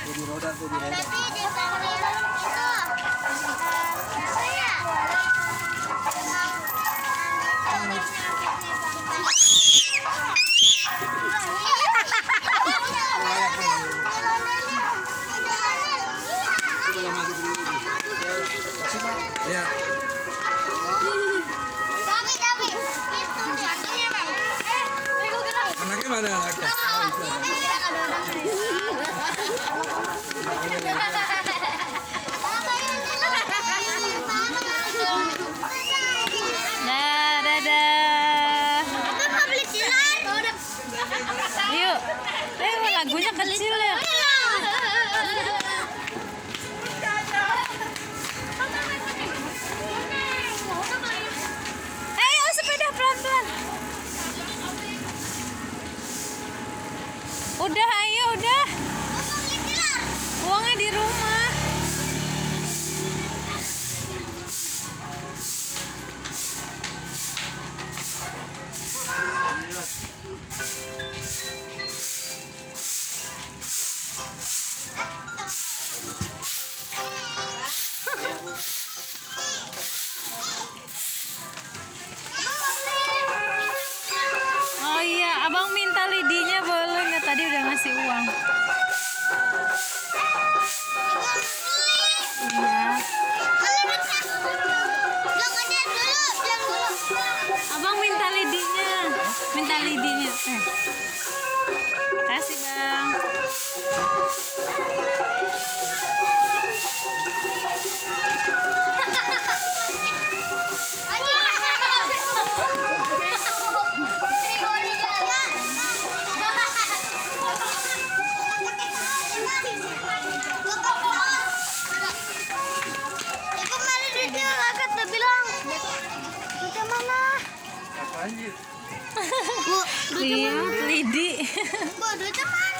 di roda tuh di roda. Tapi di panggilan itu apa ya? Ya. Tapi itu anaknya bang. Anaknya mana anaknya? Oh, itu anaknya. Dah, dadah. Yuk. Lagunya kecil ya. Ayo sepeda pelan-pelan. Udah, ayo udah. Uangnya di rumah. Oh iya, abang minta lidinya boleh nggak? Tadi udah ngasih uang. Iya. Abang minta lidinya. Minta lidinya. Kasih bang. Apaan sih? Lihat lidi. Bu, duitnya mana?